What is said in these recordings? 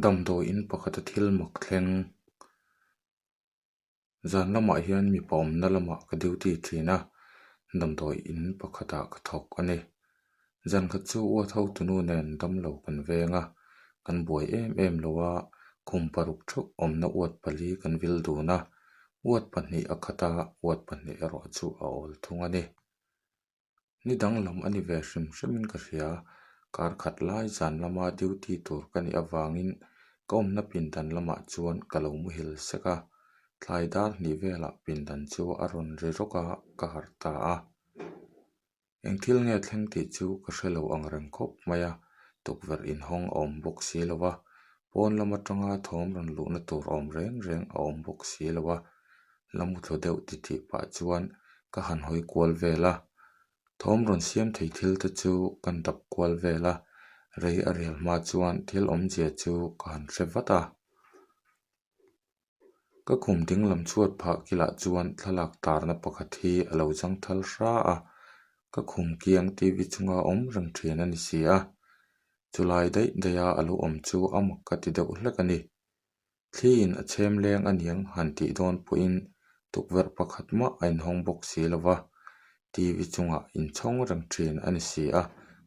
Damdawi in pakhata thil mak thleng zan lamah hian mipa awmna lamah ka duty thin a damdawi in pakhatah ka thawk a ni zan khat chu uat hotunu nen damlo kan veng a kan buai em em lo a khum paruk theuh awmna uat pali kan vil dun a uat pahnih a khat a uat pahnih erawh chu a awl thung a ni. Ni danglam a ni ve hrim hrimin ka hria, kar khat lai zan lama duty tur ka nih avangin ka awmna pindan lamah chuan ka lo muhil sek a, thlai dar hnih velah pindan chu a rawn ri rawk a, ka harh ta a. Eng thil nge thleng tih chu ka hre lo ang reng khawp mai a, tukverh inhawng a awm bawk si lo a, pawn lam atanga thawm rawn luhna tur awm reng reng a awm bawk si lo a, la muthlu deuh titih pah chuan ka han hawi kual vel a, thawm rawn siam thei thil te chu kan dap kual vel a, rei a rial hma chuan thil awmzia chu ka han hre vat a. Ka khum ding lam chhuat phah kilah chuan thlalak tarna pakhat hi a lo zang thal hra a, ka khum kiang TV chunga awm reng thin a ni si a, chulai daih daiha a lo awm chu a mak ka ti deuh hlek a ni. Thliin a chhem leng a niang han tih dawn pawhin tukverh pakhat mah a inhawng bawk si lo va, TV chungah inchhawng reng thin a ni si a,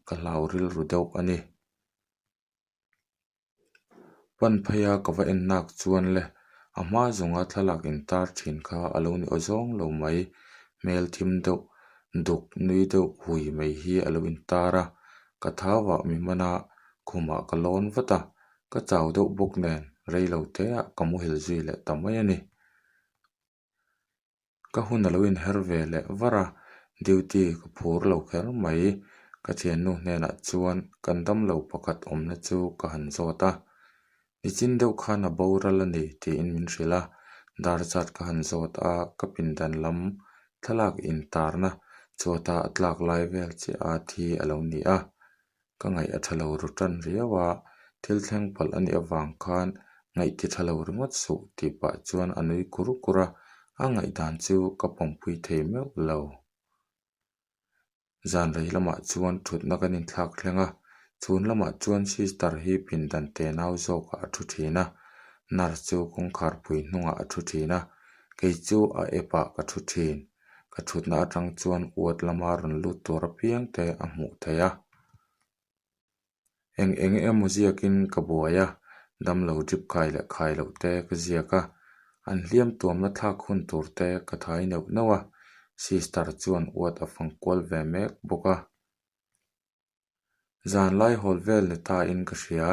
ka hlau rilru deuh a ni. Pan pheia ka va en nak chuan le a hma zawnga thlalak intar thin kha a lo ni aw zawng lo mai, hmel thim deuh duk nui deuh hui mai hi a lo intar a, ka thau ah mi hman a, khumah ka lawn vat a, Ka chau deuh bawk nen rei lo te ah ka muhil zui leh ta mai a ni. Ka hun a lo inher ve leh var a, duty ka phur lo kher mai. Ka thiannu hnenah chuan kan damlo pakhat awmna chu ka han zawt a, Nichin deuh khan a boral a ni tiin min hrilh a, dar zat ka han zawt a, ka pindan lam thlalak intarna chhuata a tlak lai vel chiah a thi a lo ni a. Ka ngaih a tha lo ru tan riau a, thil thleng palh a nih avang khan ngaih ti tha lo ringawt suh tih pah chuan a nui kur kur a, a ngaihdan chu ka pawmpui thei meuh lo. Zan rei lamah chuan thutna kan inthlak thleng a, chhun lamah chuan sister hi pindan te nau zawkah a thu thin a, nurse chu kawngkhar pui hnungah a thu thin a, kei chu a app ah ka thu thin. Ka thutna atang chuan uat lama rawn lut tur apiang te a hmuh theih a. Eng eng emaw ziakin ka buai a, damlo drip khai leh khai loh te ka ziak a, an hliam tuamna thlak hun tur te ka thai neuh neuh a, sister chuan uat a fang kual ve mek bawk a. Zan lai hawl vel ni ta in ka hria,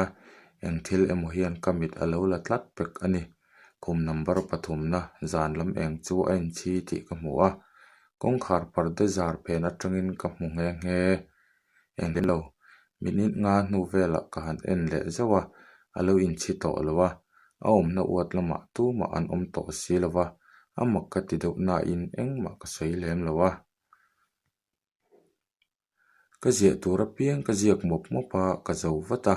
eng thil emaw hian ka mit a lo la tlat pek a ni. Khum number pathumna zan lam eng chu a inchhi tih ka hmu a, kawngkhar parda zar phen atangin ka hmu nghe nghe. Eng lo, minute nga hnu velah ka han en leh zauh a, a lo inchhi tawh lo a, a awmna uat lamah tumah an awm tawh si lo va, a mak ka ti deuh nain engmah ka sawi lem lo a. Ka ziah tur apiang ka ziak mawp mawp a, ka zo vat a,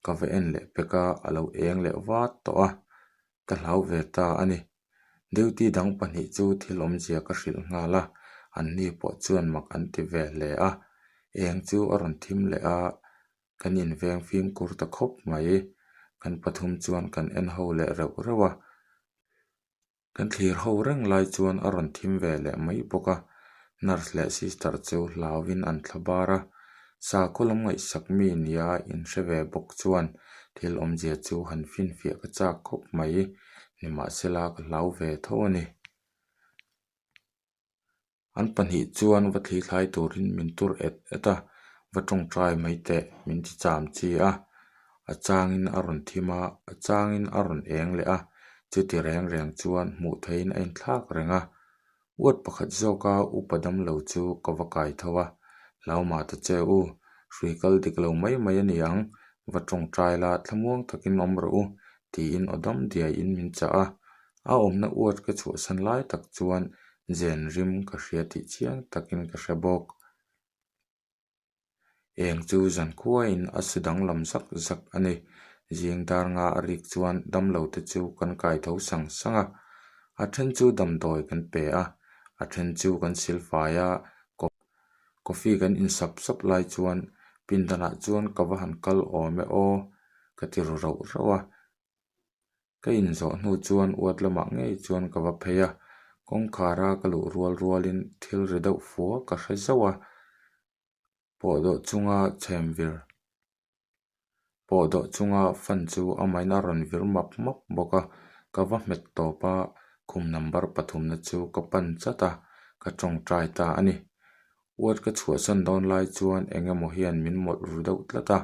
ka va en leh pek a, a lo eng leh vat tawh a, ka hlau ve ta a ni. Duty dang pahnih chu thil awmzia ka hrilh nghal a, anni pawh chuan mak an ti ve hle a, eng chu a rawn thim leh a, kan inveng fimkhur ta khawp mai. Kan pathum chuan kan en ho leh reuh reuh a. Kan thlir ho reng lai chuan a rawn thim ve leh mai bawk a, nurse leh sister chu hlauin an thla bar a, sakhaw lam ngaihsak mi nia inhre ve bawk chuan thil awmzia chu han finfiah ka chak khawp mai, nimahsela ka hlau ve tho a ni. An pahnih chuan va thli thlai turin min tur et et a, va tawngtai mai teh min ti cham chi a. A changin a rawn thim a, a changin a rawn eng leh a, chuti reng reng chuan hmuh theihin a inthlak reng a. Uat pakhat zawka upa damlo chu ka va kai tho a, Hlau mah ta che u, hrui kal dik lo mai mai a ni ang, va tawngtai la thlamuang takin awm rawh u, tiin aw dam diaiin min chah a. A awmna uat ka chhuahsan lai tak chuan zen rim ka hria tih chiang takin ka hre bawk. Eng chu zan khuain a su danglam zak zak a ni. Zing dar nga a rik chuan damlo te chu kan kai tho sang sang a. A then chu damdawi kan pe a, a then chu kan silfai a, coffee kan in sap sap lai chuan pindanah chuan ka va han kal awm e aw ka ti ru rauh rauh a. Ka inzawh hnu chuan uat lamah ngei chuan ka va phei a, kawngkhara ka luh rual rualin thil ri deuh fua ka hre zauh a, pawhdawh chunga chhem vir pawhdawh chunga fan chu amahin a rawn vir map map bawk a, ka va hmet tawp a, khum number pathumna chu ka pan chat a, ka tawngtai ta a ni. Uat ka chhuahsan dawn lai chuan eng emaw hian min mawlh ru deuh tlat a,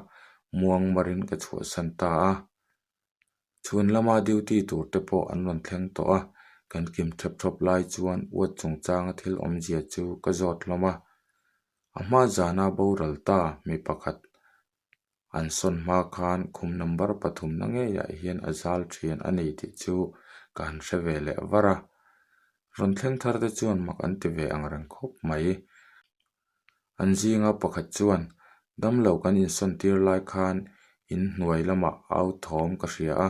muang marin ka chhuahsan ta a. Chhun lama duty tur te pawh an rawn thleng tawh a, kan kim thep thawp lai chuan uat chungchanga thil awmzia chu ka zawt hlawm a. A hma zana boral ta mi pakhat an sawn hma khan khum number pathumna ngeiah hian a zal thian a ni tih chu ka han hre ve leh var a. Rawn thleng thar te chuan mak an ti ve ang reng khawp mai. An zinga pakhat chuan, Damlo kan insawn tir lai khan in hnuai lamah au thawm ka hria a,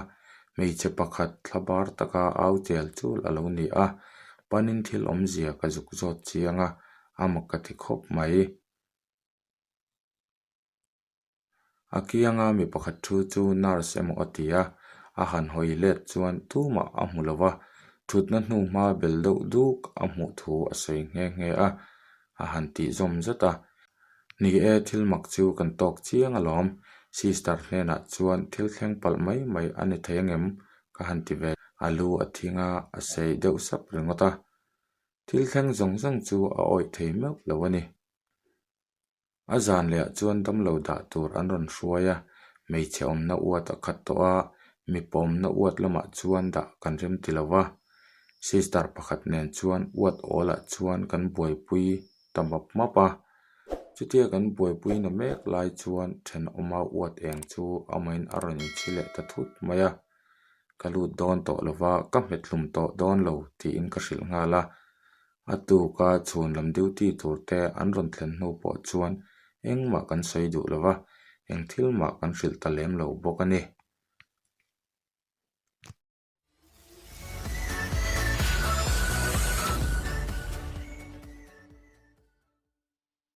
hmeichhe pakhat thla bar taka au chel chul a lo ni a, panin thil awmzia ka zuk zawt chiang a, a mak ka ti khawp mai. A kianga mi pakhat thu chu nurse emaw a ti a, a han hawi let chuan tumah a hmu lo va, thutna hnu hma bel deuh duk a hmuh thu a sawi nghe nghe a, a han tih zawm zat a. Ni e, thil mak chu kan tawk chiang alawm, sister hnenah chuan thil thleng palh mai mai a ni thei angem ka han ti ve. A lu a thing a, a sei deuh sap ringawt a. Thil thleng zawng zawng chu a awih thei meuh lo a ni. A zan lehah chuan damlo dah tur an rawn hruai a, hmeichhe awmna uat a khat tawh a, mipa awmna uat lamah chuan dah kan rem ti lo va. Sister pakhat nen chuan uat awlah chuan kan buaipui ta map map a. Chutia kan buaipui na mek lai chuan thenawma uat eng chu amahin a rawn inchhi leh ta thut mai a. Ka lut dawn tawh lo va, ka hmet hlum tawh dawn lo tiin ka hrilh nghal a. A tuka chhun lam duty tur te an rawn thlen hnu pawh chuan engmah kan sawi duh lo va, eng thil mah kan hrilh ta lem lo bawk a ni.